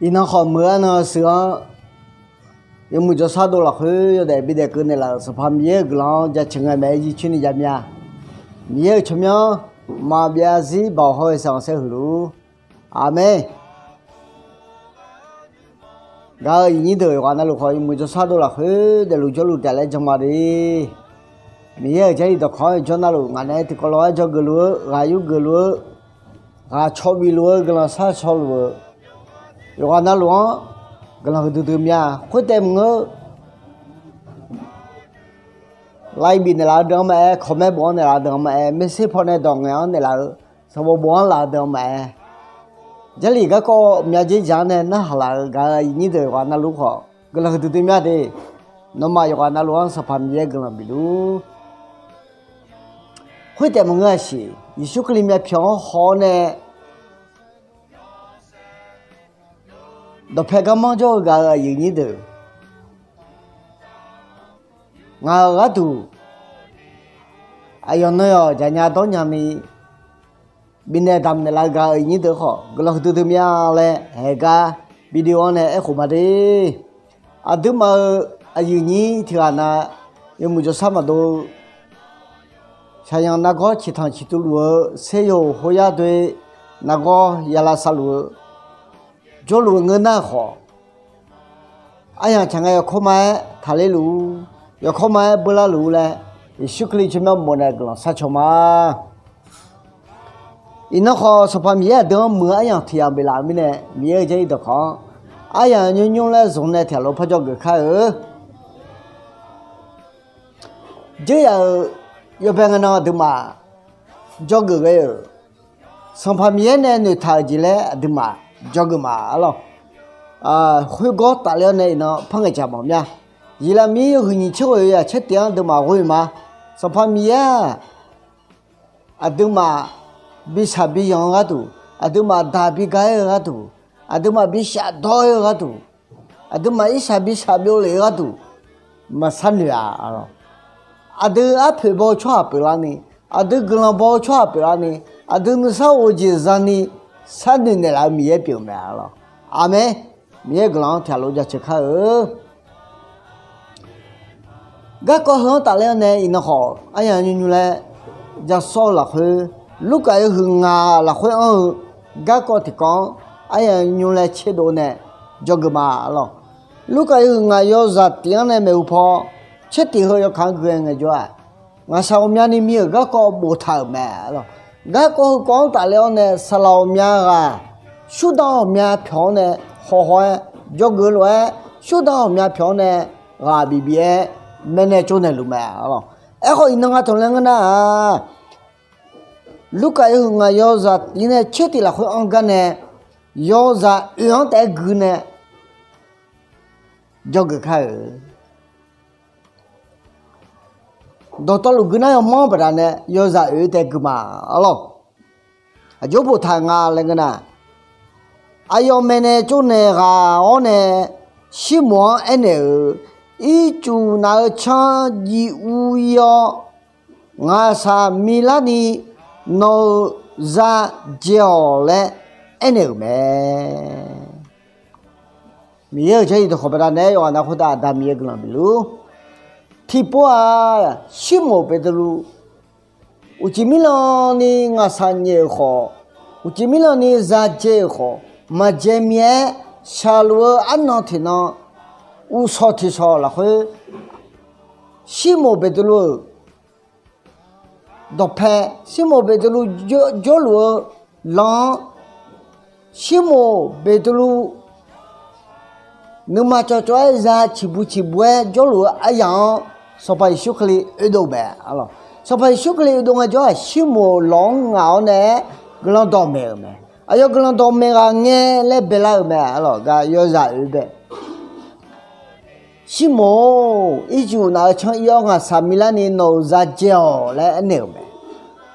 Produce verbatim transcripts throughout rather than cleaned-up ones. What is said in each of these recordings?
Iqnan khawf meuq-eu arnan shuif-anr, yawmuiq jawrshar dov lafkhoer yawdaef bidaef keuv naeqlaf-euq Sanqpaq Miqyaer-euq guiqlanq-anr jaceuq ngae maeq-aer jircoer ni jav mir-a. Miqyaer-euq tsawrmyanr maqbyav zarzir baoq hawr-eu saeq khanqsaer huiq luf-ur. Aqmeq. Gaq-euq aqyuif nyir deuq yawqghaq navluf khawf, yawmuiq jawrshar dov lafkhoer daefluf jawrluf taef laer jan ma de. Miqyaer-euq jarlif dawqkawq-anr jawr navluf ngaq naeq-aer tiqkawv lof-aer jawrgeuf luf-eu, ghaq yurgeuf luf-eu, ghaq caw bif luf-eu, guiqlanq shar caw luf-eu, yawqghaq navluf-anr guiqlanq huiqdui dui mir-a. Khoertaef maqngeur, like bif naeqlaf-eu deuq-anr maqaer, comment bof-anr naeqlaf-eu deuq-anr maqaer, message paw nae dawq ngaeq-anr naeqlaf-eu, sanqbof bof-anr laf-eu deuq-anr maqaer, jarlif garkawv myavdzer dzaq-anr nae narhaq laf-eu gaq-euq aqyuif nyir deuq yawqghaq navluf khawf guiqlanq huiqdui dui mir-a de. Nawmaf yawqghaq navluf-anr Sanqpaq Miqyaer guiqlanq bif luf-ur. Khoertaef maqngeur-a siq, Yeqsur Kali myavpyawq-anr haw-awr nae dawqpae garmanr jawr-eu gaq-euq aqyuif nyir deuq, ngaq-euq gharduq aqyawf nan yawq jaqnya dawrnya ni bifnaeq damq naeqlaf-eu gaq-euq aqyuif nyir deuq khawf guiqlanq huiqdui dui mir-a laer haegar video-anr nae aerkhof ma de. Aqduimaf-euq aqyuif nyir tiqghaq na yawmuiq jawrshar maqdov-eu shaqyanq nargawr ciqtanq ciqtuv luf-eu, seryoq hoyar doe nargawr yalav savluf-eu, jawrluf-eu ngeur nar khawf, aryamq tsaq ngae yawkawr ma-aer taqler luf-ur, yawkawr ma-aer beular luf-ur laer, Yeqsur Kali tsawrmyanr bof nae guiqlanq sharcaw ma. Iqnan khawf, Sanqpaq Miqyaer aqdui-anr muiq-eu aryamq tiq yamq biflaf-euq mirnae, Miqyaer-euq jarlif dawqkawq-anr aryamq nymr nymr laer zmq nae tiq ghaq lof par jawrgeuf kar-eu. Dzeur yaf-euq yawbae ngae nan aqduimaf jawrgeuf ghae-euq, Sanqpaq Miqyaer nae noeqtaq-euq jeq laer aqduimaf jawrgeuf ma arlawr. Khoergawr tafler-awr nae iqnan par ngaeqcaq mawf mir-a. Yeqlaqmir yawhuiq nyiq tser ghoeq yawzaq tser tif-anr aqduimaf ghoe ma. Sanqpaq Miqyaer-aq, aqduimaf bi shaq bi yanq-eu gharduq, aqduimaf daq bi ga-aer-eu gharduq, aqduimaf bi shafdawr-aer-eu gharduq, aqduimaf irshaq bi shaq byov lef-eu gharduq maqsharnoeq-a arlawr. Aqdui arpoeq baw-eu tsawrhaq pyeuflarni, aqdui guiqlanq baw-eu tsawrhaq pyeuflarni, aqdui nuisar of-eu jeq zani sharnoeq naeqlaf-eu Miqyaer pyeuf-eu mae arlawr. Aqmeq. Miqyaer guiqlanq-anr tiq ghaq lof jaceuq kar-eu. Garkawv heu-anr tafler-awr nae iqnan khawf aryamq nymr nymr laer jasawr-eu lafkhoer, Lurkaf yawhuiq ngaq lafkhoer anr-eu garkawv tiqkawv-anr aryamq nymr nymr laer tserdov nae jawrgeuf ma arlawr. Lurkaf yawhuiq ngaq yawzaq tif-anr nae maeqhu paw tser tif heu yawkaq-anr gui-aer ngaejawr-aq, ngaqshaq ghawqmyani mi-euq garkawv boftaq-euq mae arlawr. Garkawv heukawv-anr tafler-awr nae saqlaq ghawqmya ghaq, shurdanq ghawqmya pyawq-anr nae hawhaw-aer jawrgeuf lof-aer, shurdanq ghawqmya pyawq-anr nae ghaq bif bif-aer maeqnaeq tsovnaeq luf mae arlawr. Aerkhawf iqnan nga tanq laer ngeur nar-aq, Lurkaf yawhuiq ngaq yawzaq tif nae tser tif lafkhoer anr gar nae yawzaq oeq-anr taef-aer gui nae jawrgeuf kar-euq. Dawqtawvluf gui nar yawmanr baqdanae yawzaq oeq taef gui ma arlawr. Aqjox boftaq nga laer ngeur nar, aqyawf maeqnaeq tsovnaeq ghaq-awr nae Sirmoq-anr aernaeq-euq, Ircuf naf-eu canr jiv ur ir-awr, ngaqshaq milarni nawq-euq za dzae-awq laer aernaeq-euq mae. Miqyaer-euq jarlif dawqkawq baqdanae yawqghaq nav khoertav Aqda Miqyaer guiqlanq bif luf-ur. Tiqpov-aq, Sirmoq Beqtuvluv uqcif mirlanni ngaqshaq nyaef-euq khawf, uqcif mirlanni za dzae-euq khawf, maqdzae mir-aer shaqluf-eu arnan tiqnan uqshawq tiqshawq lafkhoer Sirmoq Beqtuvluv-euq dawqpae, Sirmoq Beqtuvluv jawrluf-eu lan-anr, Sirmoq Beqtuvluv nuima cawvcawv-aer za ciqbu ciqbu-aer jawrluf-eu aryamq-anr Sanqpaq Yeqsur Kali oedov mae. Sanqpaq Yeqsur Kali oedov ngaejawr-aq, Sirmoq lawq-anr ngaq-awr nae-aer guiqlanq dawqmaeq-euq mae. Aqyawf guiqlanq dawqmaeq ghaq ngae laer baelar-euq mae. Arlawq gar yawzaq oe bae Sirmoq-or, Ircuf naf-eu canr ir-awr ngaqshaq milarni nawq-euq za dzae-awq laer aernaeq-euq mae.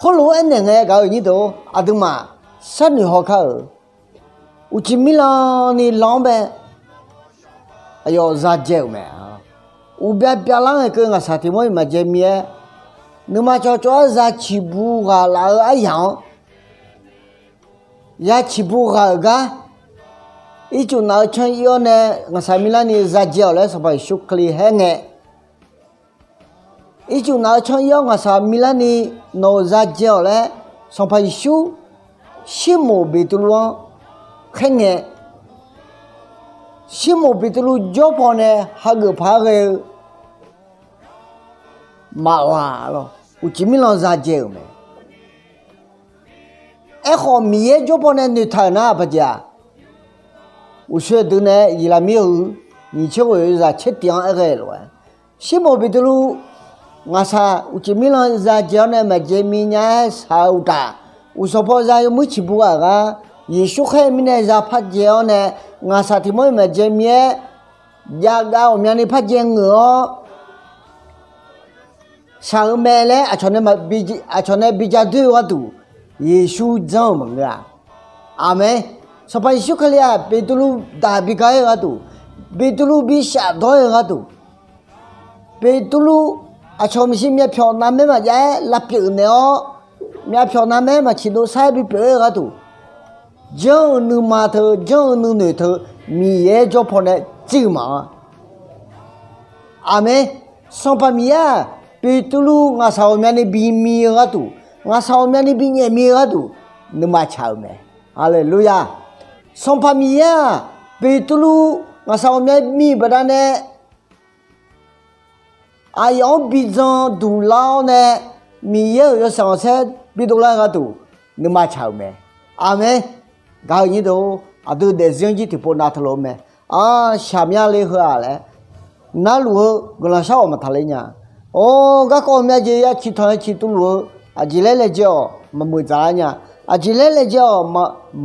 Khoerlof-aer aernaeq ngae gaq-euq nyir deuq-or, aqduimaf sharnoeq haw kar-euq. Uqcif mirlanni lan-anr bae aqyawf za dzae-euq mae. Uqbya byalar ngae keuv ngaqshaq tiq mawr-iq maqdzae mir-aer, nuima cawvcawv-aer za ciqbu ghaq laf-eu aryamq-anr ya ciqbu ghaq-euq gar Ircuf naf-eu canr ir-awr nae ngaqshaq milarni zadzae-awq laer Sanqpaq Yeqsur Kali haer ngae, ircuf naf-eu canr ir-awr ngaqshaq milarni nawq-euq zadzae-awq laer Sanqpaq Yeqsur Sirmoq Beqtuvluv-anr khaer ngae, Sirmoq Beqtuvluv jawr paw nae hageuf paq-aer ghae-eu maqghaq lawr, uqcif mirlanq zadzae-euq mae. Aerkhawf Miqyaer jawr paw nae noeqtaq-euq nar paqjeq-aq, uqshoe deuq nae Yeqlaqmir-euq nyiq tser ghoeq-eu zaq tser tif-anr aer ghae lof-aer, Sirmoq Beqtuvluv ngaqshaq uqcif mirlanq zadzae-awr nae maqjae mi nya-aer shaq-eu uqtaf, uqshawq paw za yawmuir ciqbu ghaq gar Yeqsur khaer-eu mirnae za parjae-awr nae, ngaqshaq tiq mawr-iq maqjae mi-aer javgav ghawqmyani parjae ngeur-awr shaq-eu mae laer aqcawq nae bi ja doer-eu gharduq, Yeqsur janr-euq maqngeur-a. Aqmeq. Sanqpaq Yeqsur Kali-aq Beqtuvluv daq bi ga-aer-eu gharduq, Beqtuvluv bi shafdawr-aer-eu gharduq, Beqtuvluv aqcawq maeqshi myavpyawq navmaer maqjav-aer lavpyeuf naeq-awr, myavpyawq navmaer maqciq dovsar-aer bipyeuf-aer-eu gharduq, janr-eu nuima teu, janr-eu nuinoeq teu, Miqyaer jawr paw nae tsuif maf-a. Aqmeq. Sanqpaq Miqyaer-aq Beqtuvluv ngaqshaq ghawqmyani bi mi-eu gharduq, ngaqshaq ghawqmyani bi nyaef mi-eu gharduq, nuima tsaq-euq mae. Haleluya. Sanqpaq Miqyaer-aq Beqtuvluv ngaqshaq ghawqmya mi-euq baqdanae aqyawf-anr bi jan duq lar-awr nae, Miqyaer-euq yawshaef khanqsaer bidov lar-eu gharduq, nuima tsaq-euq mae. Aqmeq. Gaq-eu nyir deuq-or, aqdui daefzir-anr jir tiqpov nav teulof-eu mae. Aq, shaqmya le heu-aq laer narluf-eu guiqlanq shar-awq maqtaq ler nya. Or, garkawv myavjeq ya ciqtanq-aer ciqtuv luf-eu, aqjeq laer laejae-awq maqmeuq dzaqlar nya. Aqjeq laer laejae-awq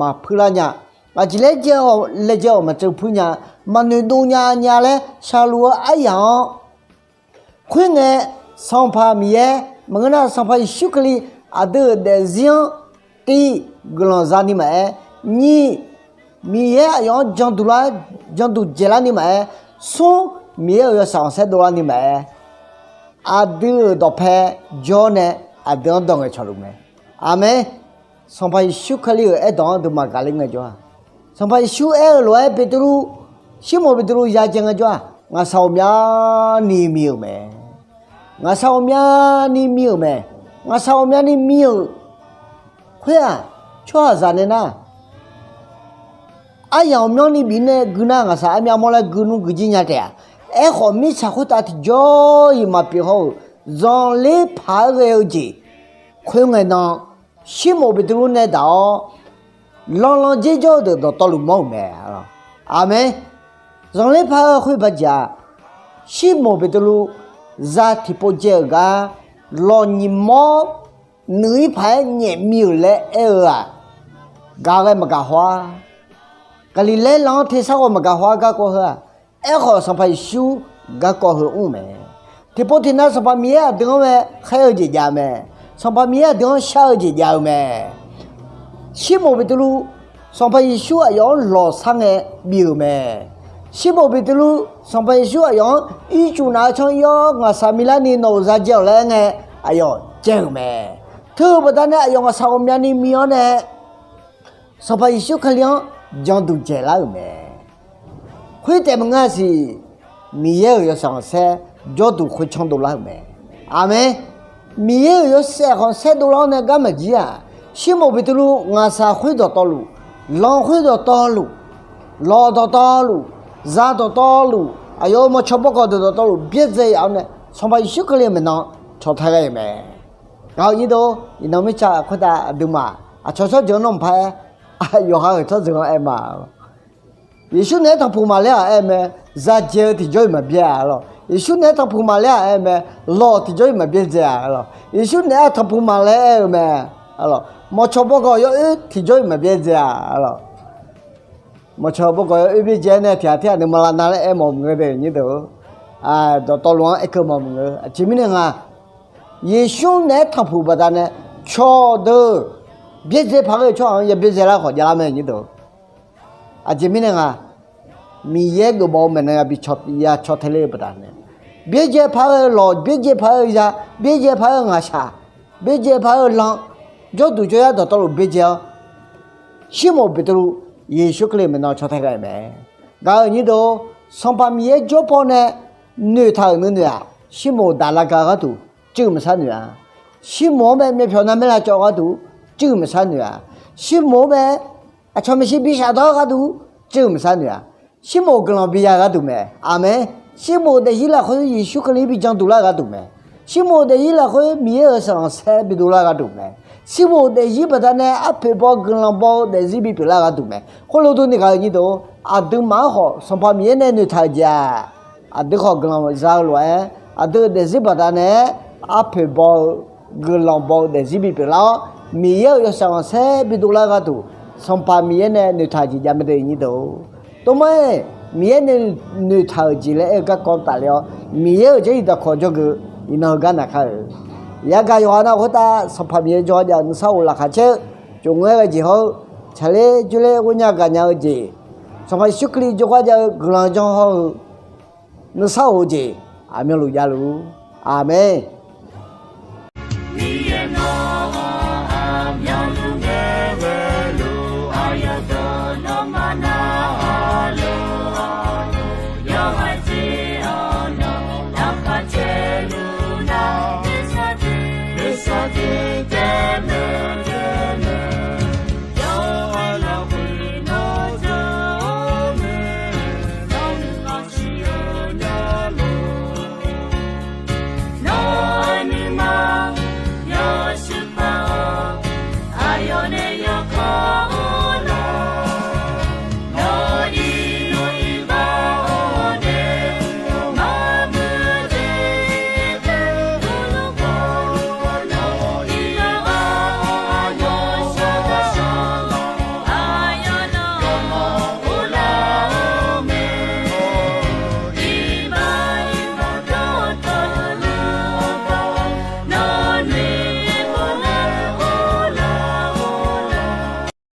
maqpuilar nya. Aqjeq laer jae-awq laejae-awq maqtseuv puir nya. Maqnoeq dov nya nya laer shaqluf-eu aryaq-anr khoerngae, Sanqpaq Miqyaer maqngeur nar, Sanqpaq Yeqsur Kali aqdui-euq daefzir-anr tiv guiqlanq zani maqaer, nyiq, Miqyaer aqyawf-anr janduq lar, janduq dzaeqlar ni maqaer, smr, Miqyaer-euq yawshaef khanqsaer dovlar ni maqaer, aqdui-euq dawqpae jawr nae aqdui-anr dawq ngaeqcawq luf mae. Aqmeq. Sanqpaq Yeqsur Kali-euq aerdawq-anr duimaf gaqler ngaejawr-a. Sanqpaq Yeqsur aer-eu lof-aer Beqtuvluv, Sirmoq Beqtuvluv ya dzae ngaejawr-aq, ngaqshaq ghawqmyani mi-euq mae. Ngaqshaq ghawqmyani mi-euq mae. Ngaqshaq ghawqmyani mi-euq khoer-aq, tsawrhaqzaq nae nar, aryamq ghawqmyanrni bif nae gui nar, ngaqshaq armyav mawr laer gui nmr gui jir nya taef-a. Aerkhawf, mirtsaq khoertav tiqjawr-iq maqpyeuf haw-euq zanqler paq-aer ghae-eu jeq khoerngae nan, Sirmoq Beqtuvluv nae daq-awr, lanlan dzer jawr-eu deuq dawqtawvluf mawr-euq mae. Aqmeq. Zanqler paq-aer khoer baqjeq-aq, Sirmoq Beqtuvluv za tiqpov dzae-euq gar, lawqnyiq mawr nuir paq-aer nyaef mi-euq laer aer-eu-aq, gaq ghae maqgaq haw-ar. Gaqliqlaer lan-anr tersar ghaw maqgaq haw-ar garkawv heu-aq, aerkhawf Sanqpaq Yeqsur garkawv heu mr-eu mae. Tiqpov tiqnav Sanqpaq Miqyaer aqdui-anr mae khaer-eu jeq jav-eu mae. Sanqpaq Miqyaer aqdui-anr shar-eu jeq jav-eu mae. Sirmoq Beqtuvluv, Sanqpaq Yeqsur aqyawf-anr lawqshar ngae bif-euq mae. Sirmoq Beqtuvluv, Sanqpaq Yeqsur aqyawf-anr ircuf naf-eu canr ir-awr ngaqshaq miqlarni nawq-euq za dzae-awq laer aer ngae, aqyawf dzae-euq mae. Teu-euq baqdanae aqyawf ngaqshaq ghawqmyani mi-awr nae, Sanqpaq Yeqsur Kali-anr janduq dzaeqlar-euq mae. Khoertaef maqngeur-a siq, Miqyaer-euq yawshaef khanqsaer jawrduq khoertsanr dovlar-euq mae. Aqmeq. Miqyaer-euq yawshaef khanqsaer dovlar-awr nae gar maqjir-aq, Sirmoq Beqtuvluv ngaqshaq khoer dawqtawvluf, lan khoer dawqtawvluf, lawq dawqtawvluf, za dawqtawvluf, aqyawf-euq mawrcaw bawrgawq deuq dawqtawvluf byaerdzae yaf-awr nae, Sanqpaq Yeqsur Kali-euq maeqnan cawqtae ghae-euq mae. Gaq-eu nyir deuq-or, iqnan mirtsaq khoertav aqduimaf aqcawq tsawrjeuq-anr nawr mqpar-aer, yawqha-euq tsawrjeuq-anr aer ma. Yeqsur naeq-aer tanqpuq maqler-aq aer-eu mae. Za dzae-eu tiqjawr-iq maqbyaer-a lawq. Yeqsur naeq-aer tanqpuq maqler-aq aer-eu mae. Lawq tiqjawr-iq maqbyaerdzae-a lawq. Yeqsur naeq-aer tanqpuq maqler aer-eu mae. Mawrcaw bawrgawq yawoer tiqjawr-iq maqbyaerdzae-a lawq. Mawrcaw bawrgawq yawoer byaerdzae-aer nae tiqghaq tirghaq nuima lavnav laer aer mawf maqngeur de nyir deuq-or. Dawqtawvluf-anr aerkeuv mawf maqngeur. Aqjeq mirnae nga, Yeqsur naeq-aer tanqpuq baqdanae cawqdeuq byaerdzae paq-aer ghae-eu tsawrhaq-anr ya byaerdzae lar khawf javlar mae nyir deuq-or. Aqjeq mirnae nga, Miqyaer geufmawf-eu maeqnan yabi caw, ya caw tae ler-eu baqdanae, byaerdzae paq-aer ghae-eu lawq, byaerdzae paq-aer ghae-eu za, byaerdzae paq-aer ghae-eu ngaqshaq, byaerdzae paq-aer ghae-eu lan, jawrduq jawryar dawqtawvluf byaerdzae-awr, Sirmoq Beqtuvluv Yeqsur Kali maeqnan caw tae ghae mae. Gaq-euq nyir deuq, Sanqpaq Miqyaer jawr paw nae noeqtaq-euq nuinoeq-aq, shirmof daqlar gar gharduq cuiv maqsar noeq-a. Shirmof-anr mae myavpyawq navmaer lavcawv gharduq cuiv maqsar noeq-a. Shirmof-anr mae aqcawq maeqshi bishaq dawr gharduq cuiv maqsar noeq-a. Shirmof guiqlanq biya gharduq mae. Aqmeq. Shirmof daefzir lafkhoer Yeqsur Kali bijan duq lar gharduq mae. Shirmof daefzir lafkhoer Miqyaer-euq shaqlanq saer bidov lar gharduq mae. Shirmof daefzir baqdanae arpoeq baw-eu guiqlanq baw-eu daefzir bipyeuf lar gharduq mae. Khoerlof durni gaq-euq nyir deuq, aqduimaf-anr khawf Sanqpaq Miqyaer nae noeqtaq-euq jeq-aq, aqdui khawf guiqlanq za-eu lof-aer, aqdui-euq daefzir baqdanae arpoeq baw-eu guiqlanq baw-eu daefzir bipyeuf lar-awr, Miqyaer-euq yawshaq khanqsaer bidov lar gharduq, Sanqpaq Miqyaer nae noeqtaq-euq jeq jav mae de nyir deuq. Tormar-aer, Miqyaer nae noeqtaq-euq jeq laer aer-eu garkawv tafler-awr, Miqyaer-euq jarlif dawqkawq jawrgeuf iqnan heugar naqkar-euq. Yagaq yawqghaq nav khoertav Sanqpaq Miqyaer jawrgar jav-eu nuisar of laqkhaq caer-eu, cofngaer ghae jeq hawr-eu, tsaqler jurler ghoernya gaqnya-eu jeq, Sanqpaq Yeqsur Kali jawrgar jav-eu guiqlanq janr hawr-eu nuisar of-eu jeq aqmyanluf javluf-ur. Aqmeq.